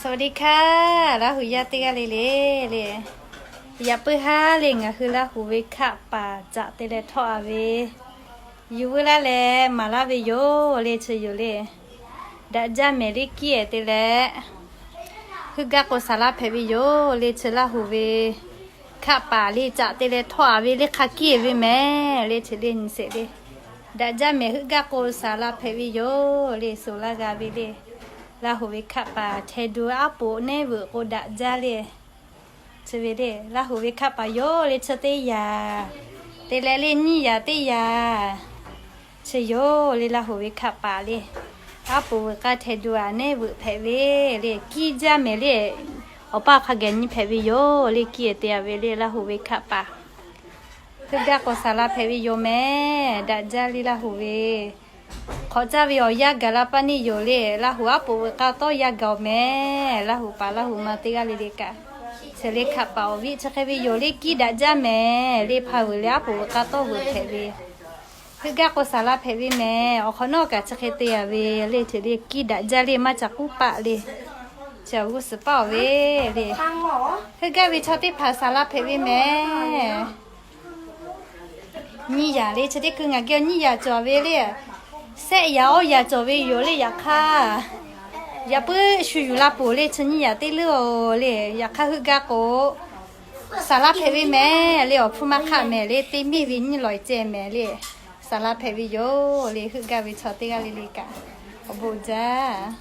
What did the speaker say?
สวัสดีค่ะ Laˇ huˍ yaˇ teˇ g'aˇ le le le. Yaꞈ puiˉ haˉ le ngaˬ hui Laˇ huˍ ve hkaˆ paˍ caꞈ te leh htawˆ a ve, yuˬ veu laˇ leh maˍ laˇ ve yoˬ le chi yoˬ le. Daꞈ jaˇ mehˍ le kiˇ ehˍ te leh, heuˆ gaˇ k'o saˍ laˇ hpehꞈ ve yoˬ le chi Laˇ huˍ ve hkaˆ paˍ le caꞈ te leh htawˆ a ve le hk'a kiˇ ehˍ ve mehˍ le chi le nyi sheˍ le. Daꞈ jaˇ mehˍ heuˆ gaˇ k'o saˍ laˇ hpehꞈ ve yoˬ le suˍ laˇ g'a ve le. Laˇ huˍ ve hkaˆ paˍ hteh du aˉ poꞈ neˉ veuꞈ k'o daꞈ jaˇ le. Chi ve le Laˇ huˍ ve hkaˆ paˍ yoˬ le chi teˇ yanˇ te leh le nyiˇ yanˇ teˇ yanˇ chi yoˬ le Laˇ huˍ ve hkaˆ paˍ le. Aˉ poꞈ veuꞈ k'aˇ hteh du aꞈ neˉ veuꞈ hpehꞈ ve le kiˇ jaˇ mehˍ le. Awˬ paˇ hk'a gaˬ nyi hpehꞈ ve yoˬ le kiˇ ehˍ te a ve le Laˇ huˍ ve hkaˆ paˍ. Heuˆ gaˇ k'o saˍ laˇ hpehꞈ ve yoˬ mehˍ daꞈ jaˇ le Laˇ huˍ ve. Hk'awꞈ caˇ ve awˬ yanˇ gaˬ la paˇ neˇ yoˬ le Laˇ huˍ aˉ poꞈ veuꞈ k'aˇ tawˇ yanˇ gaˬ awˬ mehˍ. Laˇ huˍ paˍ Laˇ huˍ ma teˇ g'aˇ le le kaꞈ, chi le hkaˆ paˍ awˬ viˉ chi hk'e ve yoˬ le kiˇ daꞈ jaˇ mehˍ le hpa veuꞈ leh aˉ poꞈ veuꞈ k'aˇ tawˇ veuꞈ hpehꞈ ve. Heuˆ gaˇ k'o saˍ laˇ hpehꞈ ve mehˍ awˬ hk'awꞈ nawˉ kaꞈ chi hk'e te a ve le chi le kiˇ daꞈ jaˇ le maˇ ca k'uˉ paˆ le. Chi awˬ g'uˇ suhˍ paˆ awˬ ve le. Heuˆ gaˇ ve chaw teˇ hpaˍ saˍ laˇ hpehꞈ ve mehˍ. Nyiˇ yanˇ le chi teˇ hkui ngaˬ geh nyiˇ yanˇ cawˬ ve le. Sehˆ yanˇ awˇ yanˇ cawˬ ve yoˬ le yaꞈ hk'aˇ, yaꞈ puiˉ shu yuˬ la poˬ le chi nyiˇ yanˇ teˇ leuˉ oˬ le. Yaꞈ hk'aˇ heuˆ gaˇ k'o saˍ laˇ hpehꞈ ve mehˍ le awˬ hpfuhˇ maˇ hk'aˆ mehˍ le teˇ miˇ ve nyiˇ lawˬ ceh mehˍ le. Saˍ laˇ hpehꞈ ve yoˬ le heuˆ gaˇ ve chaw teˇ g'aˇ le le kaꞈ awˬ bon jaˇ